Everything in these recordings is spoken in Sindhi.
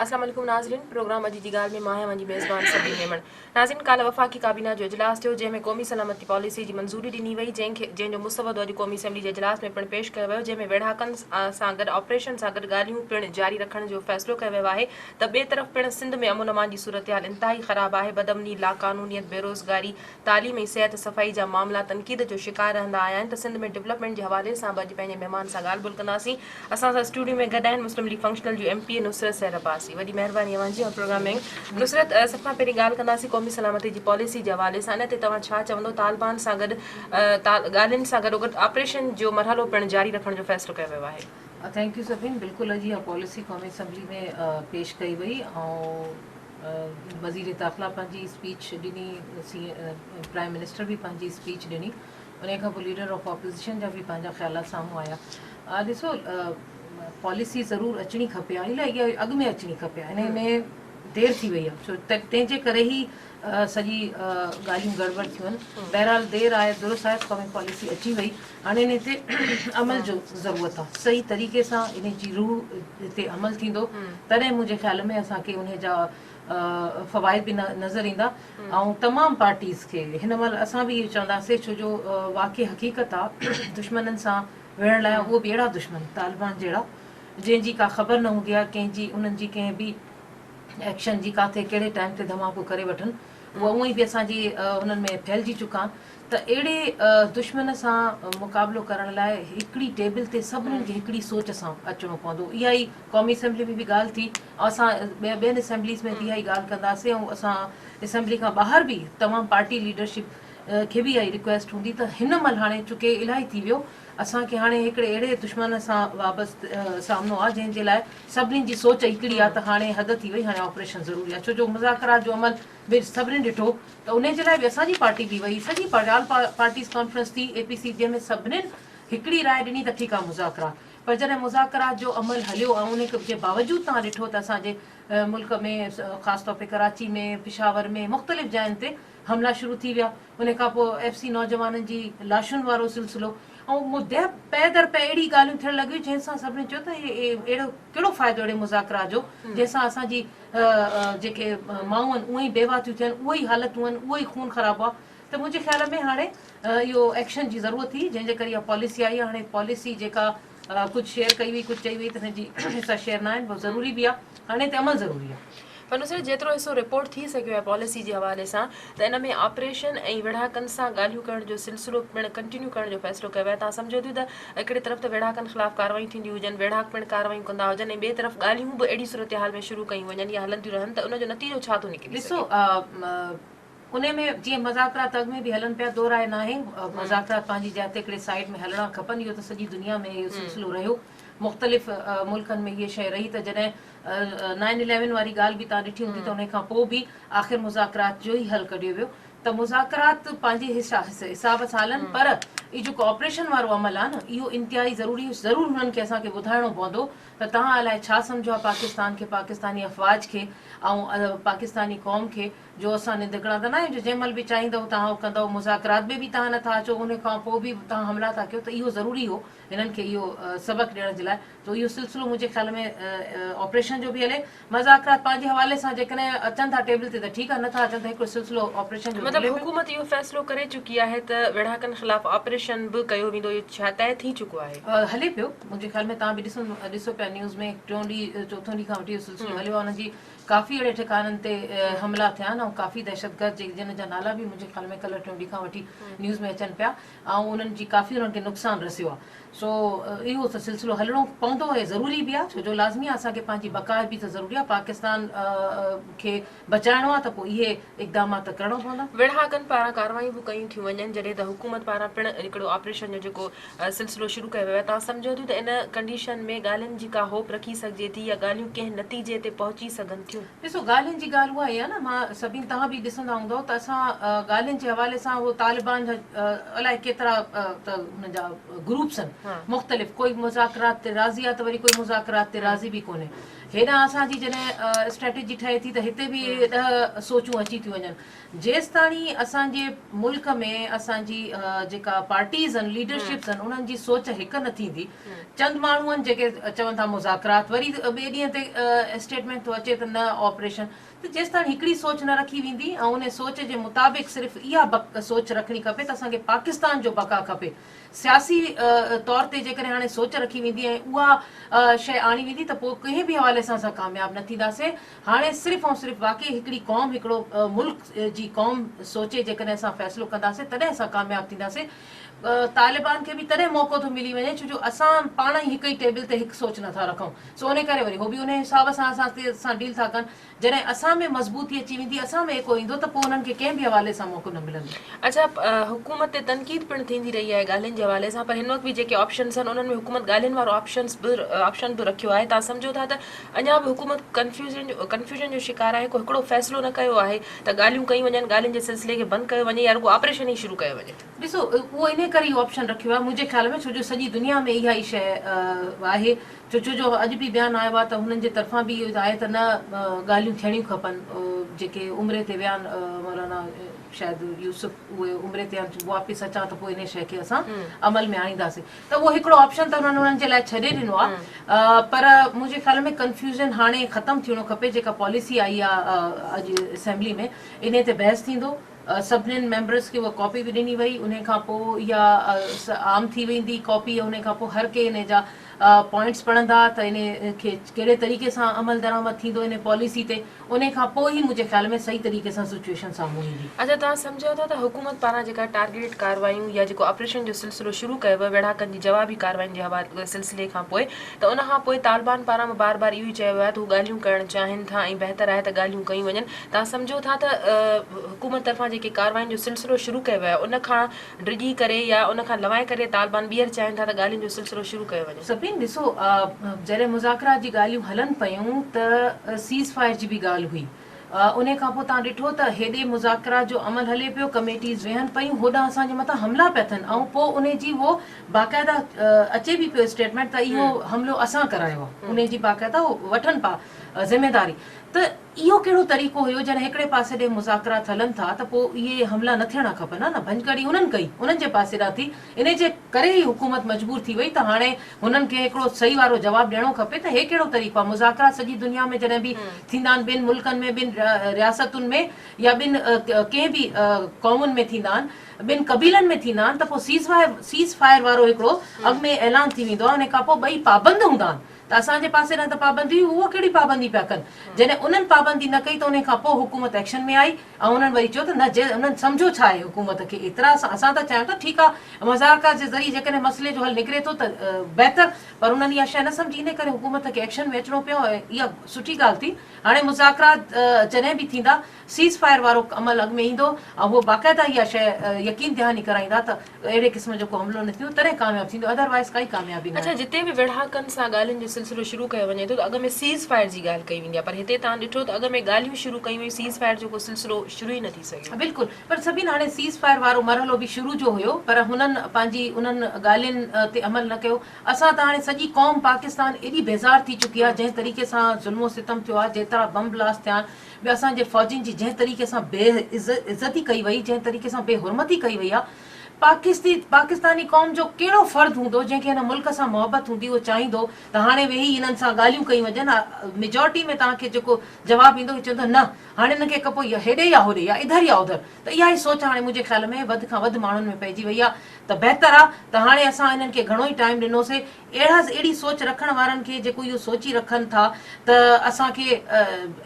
اسلام عليڪم ناظرين پروگرام اڄ جي ڳالهه ۾ مان آهيان اوهان جي ميزبان سبين ميمڻ ناظرين ڪالهه وفاقي ڪابينا جو اجلاس ٿيو جنهن ۾ قومي سلامتي پاليسي جي منظوري ڏني وئي جنهن کي جنهن جو مسودو اڄ قومي اسيمبلي جي اجلاس ۾ پڻ پيش ڪيو ويو جنهن ۾ ويڙهاڪن سان گڏ آپريشن سان گڏ ڳالهيون پڻ جاري رکڻ جو فيصلو ڪيو ويو آهي ته ٻئي طرف پڻ سنڌ ۾ امن امان جي صورتحال انتهائي خراب آهي بدامني لاقانونيت بيروزگاري تعليم ۽ صحت صفائي جا معاملا تنقيد جو شڪار رهندا آيا آهن ته سنڌ ۾ ڊولپمينٽ جي حوالي سان به اڄ پنهنجي مهمان سان ڳالهه ٻولهه ڪنداسين اسان سان اسٽوڊيو ۾ گڏ آهن مسلم league functional June M P A Nusrat Sehar Abbasi وڏي مهرباني اوهان جي پروگرام ۾ نصرت سڀ کان پهرين ڳالهه ڪنداسين قومي سلامتي جي پاليسي جي حوالي سان ان تي توهان ڇا چوندو طالبان سان گڏ ڳالهين سان گڏوگڏ آپريشن جو مرحلو پڻ جاري رکڻ جو فيصلو ڪيو ويو آهي. Thank you Sabeen بلڪل اڄ اها پاليسي قومي اسيمبلي ۾ پيش ڪئي وئي ۽ وزير داخلا پنهنجي اسپيچ ڏني، پرائم منسٽر به پنهنجي اسپيچ ڏني، انهي کان پوء ليڊر آف اپوزيشن جا به پنهنجا خيالات سامهون آيا. ڏسو پاليسي ضرور اچڻي کپي ها، الائي اها اڳ ۾ اچڻي کپي ها، انهي ۾ دير ٿي وئي آهي ڇو ته تنهن جي ڪري ئي سڄي ڳالهيون گڙٻڙ ٿيون آهن. بهرحال دير آهي درست آهي قومي پاليسي اچي وئي، هاڻي انهي تي عمل جو ضرورت آهي، صحيح طريقي سان انهي جي روح تي عمل ٿيندو تڏهن منهنجي خيال ۾ اسان کي انهي جا فوائد به نظر ايندا ۽ تمام پارٽيز کي هن مهل اسان به اهو چونداسين ڇو جو واقعي حقيقت آهي دشمنن سان وڙهڻ لاء اهو به اهڙا دشمن طالبان جهڙا جنهن جي ڪا خبر نه هوندي آهي ڪنهن جي انهن جي ڪنهن به ايڪشن جي ڪاٿي ڪهڙي ٽائيم تي ڌماڪو ڪري وٺن اهو اونئن ئي به اسان جي انهن ۾ ڦهلجي چڪا آهن ته اهڙي دشمن سان مقابلو ڪرڻ لاء هڪڙي ٽيبل تي سڀني کي هڪڙي سوچ سان اچڻو پوندو. اها ئي قومي اسيمبلي ۾ به ڳالهه ٿي ۽ اسان ٻين اسيمبليز ۾ به اها ئي ڳالهه ڪنداسين ۽ اسان اسيمبلي کان ٻاهر به تمام پارٽي ليڊرشپ کي به اها ئي رڪويسٽ هوندي ته هن مهل هاڻي چونڪه الاهي ٿي ويو اسان کي هاڻي هڪڙي اهڙي دشمن سان وابسته سامنو آهي جنهن جي لاء سڀني جي سوچ هڪڙي آهي ته هاڻي حد ٿي وئي هاڻي آپريشن ضروري آهي ڇو جو مذاڪرات جو عمل به سڀني ڏٺو ته انهي جي لاء به اسان جي پارٽي به وئي سڄي پارٽي آل پارٽيز ڪانفرنس ٿي اي پي سي جنهن ۾ سڀنين هڪڙي راء ڏني ته ٺيڪ آهي مذاڪرات پر جڏهن مذاڪرات جو عمل هليو ۽ انهي جي باوجود توهان ڏٺو ته اسان جي ملڪ ۾ خاص طور تي ڪراچي ۾ پشاور ۾ مختلف جاين تي حملا شروع ٿي ويا انهي کان پوء ايف سي نوجوانن جي لاشن وارو سلسلو ۽ پئي در پئي اهڙي ڳالهيون ٿيڻ لڳيون جنهن سان سڀني چيو ته اهڙو ڪهڙو فائدو اهڙي مذاڪرات جو جنهن سان اسان جي جيڪي مائون آهن اهي ئي بيواهه ٿيون ٿين، اهي ئي حالتون آهن، اهو ئي خون خرابو آهي ته منهنجي خيال ۾ هاڻي اهو ايڪشن جي ضرورت هئي جنهن جي ڪري اها پاليسي آئي آهي، هاڻي پاليسي جيڪا ڪجهه شيئر ڪئي وئي ڪجهه چئي وئي ته هن جي حصا شيئر نه آهن پر ضروري به آهي هاڻي هتي عمل ضروري آهي. پر نصير جيترو حصو رپورٽ ٿي سگهيو آهي پاليسي جي حوالي سان ته ان ۾ آپريشن ۽ ويڙهاڪن سان ڳالهيون ڪرڻ جو سلسلو پڻ ڪنٽينيو ڪرڻ جو فيصلو ڪيو ويو آهي. توهان سمجهو ٿيون ته هڪڙي طرف ته ويڙهاڪن خلاف ڪارروايون ٿينديون هجن، ويڙهاڪ پڻ ڪارروايون ڪندا هجن ۽ ٻئي طرف ڳالهيون به اهڙي صورتحال ۾ شروع ڪيون وڃن يا هلنديون رهن ته ان جو نتيجو ڇا ٿو نڪري ڏسو سگهي؟ انهي ۾ جيئن مذاڪرات اڳ ۾ به هلن پيا دو راء ناهي، مذاڪرات پنهنجي جاء تي هڪڙي سائيڊ ۾ هلڻا کپن، اهو ته سڄي دنيا ۾ اهو سلسلو رهيو، مختلف ملڪن ۾ اهي شيء رهي ته جڏهن نائن اليون واري ڳالهه به توهان ڏٺي هوندي ته انهي کان پوء به آخر مذاڪرات جو ئي حل ڪڍيو ويو ته مذاڪرات پنهنجي حساب سان هلن پر اهو جيڪو آپريشن وارو عمل آهي نه اهو انتهائي ضروري ضرور هنن کي اسان کي ٻڌائڻو پوندو ته توهان الائي ڇا سمجهيو آهي پاڪستان کي پاڪستاني افواج کي ۽ پاڪستاني قوم کي جو اسان نڌڪڻا ته ناهيون جو جنهن مهل به چاهيندؤ توهان اهو ڪندؤ مذاڪرات ۾ به توهان نٿا اچو ان کان پوء به توهان حملا ٿا ڪيو ته اهو ضروري هو هنن کي اهو سبق ڏيڻ جي لاء ته اهو سلسلو منهنجي خيال ۾ آپريشن جو به هلي. مذاڪرات پنهنجي حوالي سان جيڪڏهن اچن ٿا ٽيبل تي ته ٺيڪ آهي نه ٿا اچن ته هڪڙو سلسلو آپريشن جو مطلب هلي پيو. حڪومت اهو فيصلو ڪري چڪي آهي ته ويڙهاڪن خلاف آپريشن به ڪيو ويندو اهو ڇا طئي ٿي چڪو آهي؟ هلي پيو منهنجي خيال ۾ توهان به ڏسو پيا نيوز ۾ ٽيون ڏينهن چوٿون ڏينهن کان وٺي اهو سلسلو هليو آهي انهن جي ڪافي اهڙي ٺڪاڻن تي حملا ٿيا آهن ۽ ڪافي دهشتگرد جيڪي جن جا نالا به منهنجي خيال ۾ ڪلهه ٽيون ڏينهن کان وٺي نيوز ۾ اچن پيا ۽ انهن جي ڪافي انهن کي نقصان رسيو آهي سو اهو ته سلسلو هلڻو پوندو ۽ ضروري به آهي ڇو جو لازمي آهي اسان کي پنهنجي بقاء به ته ضروري آهي پاڪستان کي بچائڻو آهي ته پوء اهي اقدامات ته ڪرڻو پوندا. ويڙهاڪن پاران ڪارروايون به ڪيون ٿيون وڃن جڏهن ته حڪومت پاران پڻ هڪڙو آپريشن جو جيڪو سلسلو شروع ڪيو ويو آهي توهان سمجهو ٿيون ته ان ڪنڊيشن ۾ ڳالهين جي ڪا هوپ رکي سگهجي ٿي يا ڳالهيون ڪنهن نتيجي تي پهچي سگهن ٿيون؟ ڏسو ڳالهين جي ڳالهه اها ئي آهي نه مان سڀني توهان به ڏسندا هوندؤ ته اسان ڳالهين جي حوالي سان اهو طالبان جا الائي ڪيترا ته انهن جا گروپس آهن مختلف ڪوئي مذاڪرات تي راضي آهي ته وري ڪوئي مذاڪرات تي راضي به ڪونهي هيڏانهن اسان جي جڏهن اسٽريٽجي ٺهي ٿي ته هتي به ڏهه سوچون اچي ٿيون وڃن. جيستاڻي اسان جي ملڪ ۾ اسان جي جيڪا پارٽيز آهن، ليڊرشپس آهن، انهن جي سوچ هڪ نه ٿيندي. چند ماڻهو آهن جيڪي چون ٿا مذاڪرات، وري ٻئي ڏينهن تي اسٽيٽمينٽ ٿو اچي ته نه آپريشن. ته جيستاڻي هڪڙي سوچ نه رکي ويندي ۽ ان سوچ جي مطابق صرف اها سوچ رکڻي کپي ته اسان کي پاڪستان جو بقا کپي. سياسي طور تي جيڪڏهن هاڻي سوچ رکي ويندي ۽ اها شيء آڻي ويندي ته پوء ڪنهن به حوالي سان اسان ڪامياب نه ٿينداسين. هاڻي صرف ۽ صرف واقعي هڪڙي قوم هڪڙو ملڪ جي قوم سوچي جيڪڏهن اسان فيصلو ڪنداسين تڏهن اسان ڪامياب ٿينداسين. طالبان کي به تڏهن موقعو ٿو ملي وڃي ڇو جو اسان پاڻ ئي هڪ ئي ٽيبل تي هڪ سوچ نٿا رکون سو انهي ڪري وري هو به انهي حساب سان اسان سان ڊيل ٿا ڪن. جڏهن اسان ۾ مضبوطي اچي ويندي، اسان ۾ ايڪو ايندو ته پوء انهن کي ڪنهن به حوالي سان موقعو نه ملندو. اڇا حڪومت تي تنقيد پڻ ٿيندي رهي آهي ڳالهين جي حوالي سان پر هن وقت به جيڪي آپشنز آهن انهن ۾ حڪومت ڳالهين وارو آپشنز به آپشن به رکيو آهي توهان سمجهو ٿا ته اڃا به حڪومت ڪنفيوزن ڪنفيوزن جو شڪار آهي ڪو هڪڙو فيصلو نه ڪيو آهي ته ڳالهيون ڪيون وڃن ڳالهين جي سلسلي کي بند ڪيو وڃي يا رڳو آپريشن ئي شروع ڪيو وڃي. ڏسو اهو انهي ڪري اهو آپشن رکيو آهي منهنجي خيال ۾ ڇو جو سڄي دنيا ۾ اها ئي شيء آهي ڇو ڇو جو اڄ به بيان آيو آهي ته هنن جي طرفان به اهو آهي ته نه ڳالهيون ٿيڻيون کپن جيڪي عمري تي ويا آهن مولانا شايد يوسف اهي عمري تي آهن واپس اچان ته پوء انهي شيء کي اسان عمل ۾ آڻينداسين ته اهو هڪڙو آپشن ته انهن انهن جي لاء ڇڏي ڏنو آهي پر منهنجي خيال ۾ ڪنفيوزن هاڻي ختم ٿيڻو کپي جيڪا پاليسي آئي آهي اڄ اسيمبلي ۾ انهي تي بحث ٿيندو سڀنين ميمبرس کي اها ڪاپي به ڏني وئي انهي کان پوء اها عام ٿي ويندي ڪاپي انهي کان پوء هر ڪنهن انهي جا پوائنٽس پڙهندا ته انهي کي ڪهڙي طريقي سان عمل درآمد ٿيندو انهي پاليسي تي انهي کان پوء ئي منهنجي خيال ۾ صحيح طريقي سان سچوئيشن سامهون ايندي. اڇا توهان سمجهو ٿا ته حڪومت پاران جيڪا ٽارگيٽڊ ڪاروايون يا جيڪو آپريشن جو سلسلو شروع ڪيو ويو ويڙهاڪن جي جوابي ڪارواين جي حوالي سلسلي کان پوء ته ان کان پوء طالبان پاران به بار بار اهو ئي چيو ويو آهي ته هو ڳالهيون ڪرڻ چاهين ٿا ۽ بهتر آهي ته ڳالهيون ڪيون وڃن توهان سمجهو ٿا ته حڪومت طرفان جيڪي ڪارواين جو سلسلو شروع ڪيو ويو آهي ان کان ڊڄي ڪري يا ان کان لوائي ڪري طالبان ٻيهر چاهين ٿا ته ڳالهين جو سلسلو شروع ڪيو وڃي. سپين ڏسو جڏهن مذاڪرات جي ڳالهيون هلن پيون ته سيز فائر جي به ڳالهه هئي انهي کان پوء توهان ڏٺو ته هيڏي مذاڪرات جو عمل هلي پيو ڪميٽيز ويهن پيون هوڏانهن اسان جي مٿان حملا پيا ٿين ۽ پوء انهي جي اهو باقاعده اچي به پيو اسٽيٽمينٽ ته اهو حملو اسان ڪرايو آهي انهي جي باقاعده وٺن پيا ذميداري ته اهو ڪهڙو طريقو هيو جڏهن هڪڙي پاسي ڏي مذاڪرات هلن ٿا ته پوء اهي حملا نه ٿيڻا کپن ها نه ڀڃڪڙي انهن ڪئي انهن جي پاسي ڏانهن ٿي انهي جي ڪري ئي حڪومت مجبور ٿي وئي ته هاڻي هنن کي هڪڙو صحيح وارو جواب ڏيڻو کپي ته هي ڪهڙو طريقو آهي مذاڪرات سڄي دنيا ۾ جڏهن به ٿيندا آهن ٻن ملڪن ۾ ٻن رياستن ۾ يا ٻن ڪنهن به قومن ۾ ٿيندا آهن ٻن قبيلن ۾ ٿيندا آهن ته پوء سيز فائر سيز فائر وارو هڪڙو اڳ ۾ اعلان ٿي ويندو آهي انهي کان پوء ٻئي پابند هوندا آهن ته اسان جي پاسي ڏانهن ته پابندي هئي، اهو ڪهڙي پابندي پيا ڪن؟ جڏهن انهن پابندي نه ڪئي ته انهي کان پوء حڪومت ايڪشن ۾ آئي ۽ انهن وري چيو ته نه جي انهن سمجهيو ڇا آهي حڪومت کي ايترا اسان ته چاهيون ٿا ٺيڪ آهي مذاڪرات جي ذريعي جيڪڏهن مسئلي جو حل نڪري ٿو ته بهتر پر انهن اها شيء نه سمجهي انهي ڪري حڪومت کي ايڪشن ۾ اچڻو پيو ۽ اها سٺي ڳالهه ٿي هاڻي مذاڪرات جڏهن به ٿيندا سيز فائر وارو عمل اڳ ۾ ايندو ۽ هو باقاعده اها شيء يقين دهاني ڪرائيندا ته اهڙي قسم جو ڪو حملو نه ٿيندو تڏهن ڪامياب ٿيندو اڌر وائيز ڪائي ڪاميابي اڇا ناهي. جتي به ويڙهاڪن سان ڳالهين جو سلسلو شروع ڪيو وڃي ٿو ته اڳ ۾ سيز فائر جي ڳالهه ڪئي ويندي آهي پر هتي توهان ڏٺو ته اڳ ۾ ڳالهيون شروع ڪيون ويون سيز فائر جو ڪو سلسلو شروع ئي نه ٿي سگهيو. بلڪل پر سڀين هاڻي سيز فائر وارو مرحلو به شروع جو هيو پر هنن پنهنجي انهن ڳالهين تي عمل نه ڪيو اسان ته هاڻي سڄي قوم پاڪستان ايڏي بيزار ٿي چڪي آهي جنهن طريقي سان ظلم و ستم ٿيو آهي جيترا بم بلاسٽ ٿيا آهن ٻيو اسان جي فوجين جي جنهن طريقي سان بي عزتي ڪئي وئي، جنهن طريقي سان بي حرمتي ڪئي وئي آ، پاڪستي پاڪستاني قوم جو ڪهڙو فرد هوندو جنهن کي هن ملڪ سان محبت هوندي اهو چاهيندو ته هاڻي ويهي انهن سان ڳالهيون ڪيون وڃن، ميجارٽي ۾ توهان کي جيڪو جواب ايندو اهو چوندو نه هاڻي انهن کي ڪپو يا هيڏي يا هوڏي يا اڌر يا اڌر ته اها ئي سوچ هاڻي منهنجي خيال ۾ وڌ کان وڌ ماڻهن ۾ پئجي وئي آ ته بهتر آ ته هاڻي اسان انهن کي گهڻو ئي ٽائيم ڏنوسي اهڙا اهڙي سوچ رکڻ وارن کي جيڪو اهو سوچي رکن ٿا ته اسان کي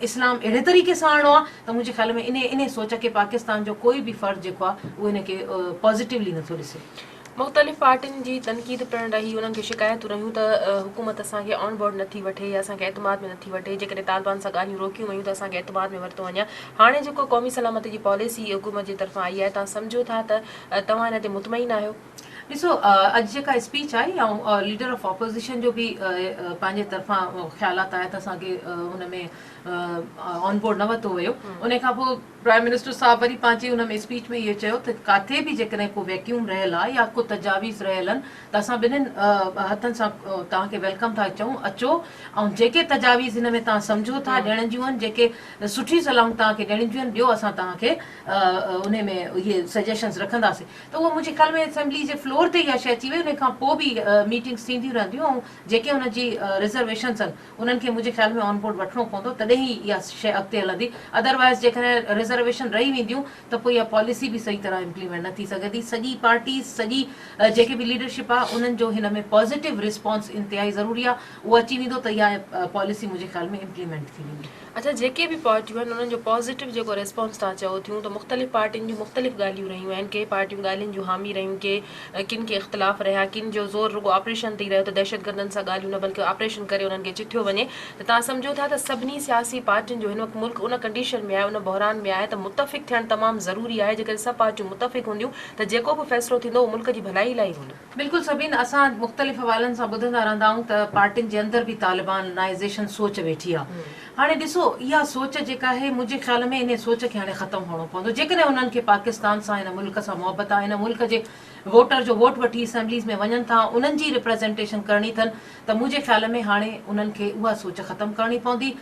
اسلام اهڙي طريقي سان آڻڻو آهي ته منهنجي خيال ۾ انهي انهي سوچ کي پاڪستان جو ڪوئي به فرد جيڪو آهي اهو ان کي پازيٽولي نٿو ڏسي. مختلف پارٽين جي تنقيد پڻ رهي انهن کي شڪايتون رهيون ته حڪومت اسان کي آن بورڊ نٿي وٺي يا اسان کي اعتماد ۾ نٿي وٺي جيڪڏهن طالبان سان ڳالهيون روڪيون ويون ته اسان کي اعتماد ۾ ورتو وڃي هاڻي جيڪو قومي سلامتي جي پاليسي حڪومت جي طرفان آئي آهي توهان سمجهو ٿا ته توهان ان تي مطمئن آهيو؟ ڏسو اڄ جيڪا speech I ۽ leader of opposition جو به پنهنجي طرفان خيالات آيا ته اسان کي ان ۾ آن بورڊ نه ورتو ويو ان کان پوء پرائم منسٽر صاحب وري پنهنجي ان ۾ اسپيچ ۾ اهو چيو ته ڪاٿي به جيڪڏهن ڪو ويڪيوم رهيل آهي يا ڪو تجاويز رهيل آهن ته اسان ٻنهين هٿن سان توهان کي welcome ٿا چئون اچو ۽ جيڪي تجاويز هن ۾ توهان سمجهو ٿا ڏيڻ جون آهن جيڪي سٺي صلاحون توهان کي ڏيڻ جون آهن ڏيو اسان توهان کي ان ۾ اهي سجيشنز رکنداسين ته اهو منهنجي خيال ۾ اسيمبلي جي فلور تي اها شيء اچي وئي ان کان پوء به ميٽنگز ٿينديون رهنديون ۽ جيڪي ان جي رزرويشنز آهن انهن کي منهنجي خيال ۾ آن بورڊ وٺڻو پوندو تڏهن ئي اها شيء اڳتي هلندي ادروائيز جيڪڏهن رزرويشن رهي وينديون ته پوء اها پاليسي به صحيح طرح امپليمينٽ نه ٿي سگهندي سڄي پارٽيز سڄي جيڪي به ليڊرشپ آهي انهن جو هن ۾ پازيٽو رسپانس انتهائي ضروري آهي اهو اچي ويندو ته اها پاليسي منهنجي خيال ۾ امپليمينٽ ٿي ويندي. اڇا جيڪي به پارٽيون آهن انهن جو پازيٽو جيڪو ريسپانس توهان چئو ٿيون ته مختلف پارٽين جون مختلف ڳالهيون رهيون آهن ڪي پارٽيون ڳالهين جون حامي رهيون ڪي ڪن کي اختلاف رهيا ڪن جو زور رڳو آپريشن تي ئي رهيو ته دهشتگردن سان ڳالهيون نه بلڪه آپريشن ڪري انهن کي چٿيو وڃي ته توهان سمجهو ٿا ته سڀني سياسي پارٽين جو هن وقت ملڪ ان ڪنڊيشن ۾ آهي ان بحران ۾ آهي ته متفق ٿيڻ تمام ضروري آهي جيڪڏهن سڀ پارٽيون متفق هونديون ته جيڪو به فيصلو ٿيندو اهو ملڪ جي ڀلائي لاء ئي هوندو. بلڪل سبين اسان مختلف حوالن سان ٻڌندا رهندا آهيون ته پارٽين جي اندر به طالبانائيزيشن سوچ ويٺي آهي هاڻي ڏسو اها سوچ جيڪا آهي منهنجي خيال ۾ انهي سوچ کي هاڻي ختم هئڻو پوندو جيڪڏهن انهن کي پاڪستان سان هن ملڪ سان محبت آهي هن ملڪ جي ووٽر جو ووٽ وٺي اسيمبليز ۾ وڃن ٿا انهن جي ريپريزينٽيشن ڪرڻي اٿن ته منهنجي خيال ۾ هاڻي انهن کي اها سوچ ختم ڪرڻي پوندي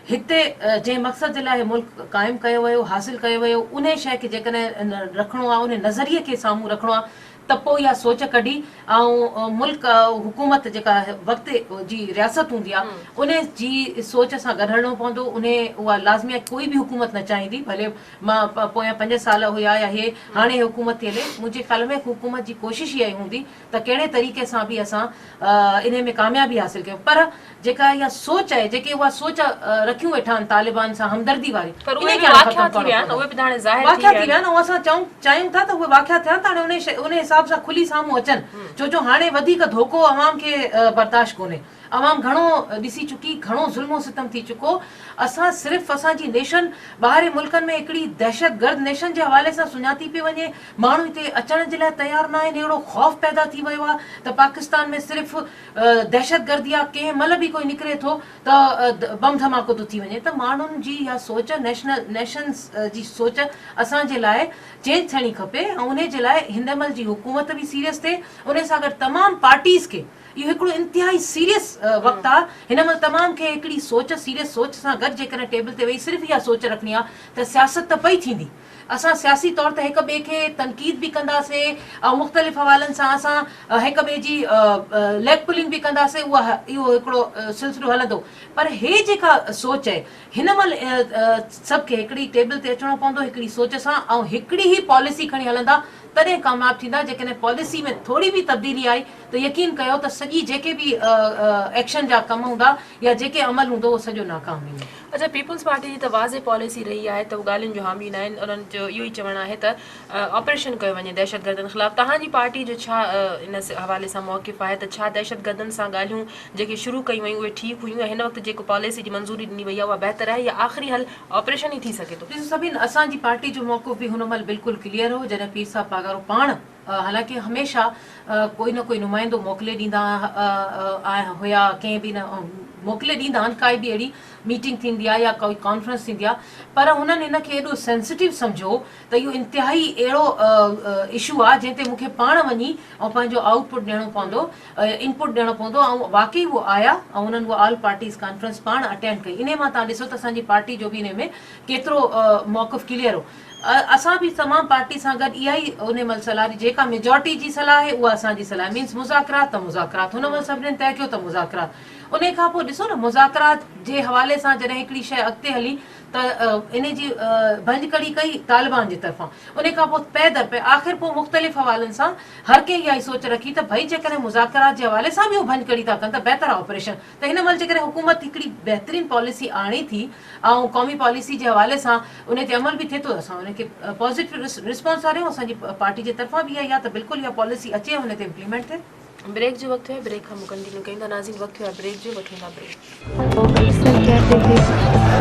هتي جنهن مقصد جي لاء هي ملڪ قائم ڪيو ويو حاصل ڪيو ويو انهي شيء کي جيڪڏهن رکڻو آهي انهي نظريي کي سامهون رکڻو آهي ته پوء اها سوچ ڪڍي ۽ ملڪ حڪومت جيڪا وقت جي رياست هوندي آهي ان جي سوچ سان گڏ هلڻو پوندو ان اها لازمي آهي ڪوئي به حڪومت نه چاهيندي ڀلي مان پويان 5 سال هيا يا هي هاڻي حڪومت ٿي هلي منهنجي خيال ۾ حڪومت جي ڪوشش اها ئي هوندي ته ڪهڙي طريقي سان به اسان انهي ۾ ڪاميابي حاصل ڪيون پر جيڪا اها سوچ آهي جيڪي اها سوچ رکيون ويٺا آهن طالبان سان همدردي واري پر اهي انهي به کي هاڻي واقعا ختم ٿي ڪرڻو ويا آهن پوندو اهي به ته هاڻي ظاهر ٿي واقعا ويا ٿي ويا آهن. آهن ۽ اسان چئون چاهيون ٿا ته اهي واقعا ٿيا ته هاڻي انهي حساب سان کلي سامهون اچن ڇو جو هاڻي وڌيڪ ڌوڪو عوام کي برداشت ڪونهي عوام گهڻو ڏسي چڪي گهڻو ظلم و ستم ٿي چڪو اسان صرف اسان جي نيشن ٻاهرين ملڪن ۾ هڪڙي دهشت گرد نيشن جي حوالي سان سڃاتي پئي وڃي ماڻهو هتي اچڻ جي لاء تيار نه آهن اهڙو خوف پيدا ٿي ويو آهي ته پاڪستان ۾ صرف دهشتگردي آ ڪنهن مهل به ڪوئي نڪري ٿو ته بم ڌماڪو ٿو ٿي وڃي ته ماڻهن جي اها سوچ نيشنل نيشنز جي سوچ اسان جي لاء چينج ٿيڻي کپي ۽ انهي جي لاء هن مهل جي حڪومت به سيريس ٿئي انهي سان گڏ تمام پارٽيز کي اهو هڪڙو انتهائي سيريس وقت آ هن مهل تمام کي هڪڙي سوچ سيريس سوچ سان گڏ جيڪڏهن ٽيبل تي ويهي صرف اها سوچ رکڻي آ ته سياست ته پئي ٿيندي اسان سياسي طور تي هڪ ٻئي کي تنقيد به ڪنداسين ۽ مختلف حوالن سان اسان هڪ ٻئي جي ليگ پلنگ به ڪنداسين اها اهو هڪڙو سلسلو هلندو پر هي جيڪا سوچ آهي هن مهل سڀ کي هڪڙي ٽيبل تي اچڻو پوندو هڪڙي سوچ سان ۽ هڪڙي ئي پاليسي کڻي هلندا تڏهن ڪامياب ٿيندا جيڪڏهن پاليسي ۾ ٿوري به تبديلي آئي ته يقين ڪيو ته سڄي جيڪي به ايڪشن جا ڪم هوندا يا جيڪي عمل هوندو اهو سڄو ناڪام ويندو. اڇا پيپلز پارٽي جي ته واضح پاليسي رهي آهي ته هو ڳالهين جو حامي ناهن انهن جو اهو ئي چوڻ آهي ته آپريشن ڪيو وڃي دهشتگردن خلاف توهان جي پارٽي جو ڇا ان حوالي سان موقف آهي ته ڇا دهشتگردن سان ڳالهيون جيڪي شروع ڪيون ويون اهي ٺيڪ هيون ۽ هن وقت جيڪو پاليسي جي منظوري ڏني وئي آهي اها بهتر آهي يا آخري حل آپريشن ئي ٿي سگهي ٿو. ڏسو سڀين اسان جي پارٽي جو موقف به هن مهل بلڪل ڪليئر هو جڏهن پير صاحب پاڳارو پاڻ حالانڪه هميشه ڪوئي نه ڪوئي نمائندو موڪلي ڏيندا هيا ڪنهن به نه موڪلي ڏيندا آهن ڪائي به اهڙي ميٽنگ ٿيندي آهي يا ڪوئي ڪانفرنس ٿيندي آهي پر هنن هن کي ايڏو سينسٽو سمجهيو ته اهو انتهائي اهڙو اشو آهي جنهن تي مون کي پاڻ وڃي ۽ پنهنجو آئوٽ پٽ ڏيڻو پوندو انپٽ ڏيڻو پوندو ۽ واقعي اهو آيا ۽ انهن اها آل پارٽيز ڪانفرنس پاڻ اٽينڊ ڪئي انهي مان توهان ڏسو ته اسان جي پارٽي جو به انهي ۾ ڪيترو موقف ڪليئر هو اسان به تمام پارٽي سان گڏ اها ئي انهي مهل صلاح ڏني جيڪا ميجارٽي جي صلاح آهي اها اسان جي صلاح آهي مينس مذاڪرات ته مذاڪرات هن مهل سڀنين طئي ڪيو ته مذاڪرات انهي کان پوء ڏسو نه مذاڪرات جي حوالي سان جڏهن هڪڙي شيء اڳتي هلي ته انهي جي ڀڃڪڙي ڪئي طالبان جي طرفان انهي کان پوء پئي در پئي آخر پوء مختلف حوالن سان هر ڪنهن اها ئي سوچ رکي ته ڀئي جيڪڏهن مذاڪرات جي حوالي سان به هو ڀڃڪڙي ٿا ڪن ته بهتر آهي آپريشن ته هن مهل جيڪڏهن حڪومت هڪڙي بهترين پاليسي آڻي ٿي ۽ قومي پاليسي جي حوالي سان انهي تي عمل به ٿئي ٿو ته اسان انهي کي پازيٽو رسپانس ٿا ڏيون اسان جي پارٽي جي طرفان به اها ئي آهي ته بلڪل اها پاليسي اچي ۽ انهي تي امپليمينٽ ٿئي. بريڪ جو وقت ٿيو آهي بريڪ کان پوء ڪنٽينيو ڪيون ٿا ناظرين وقت ٿيو آهي بريڪ جو وٺون ٿا بريڪ. اڪثر ڪهتي ٿي.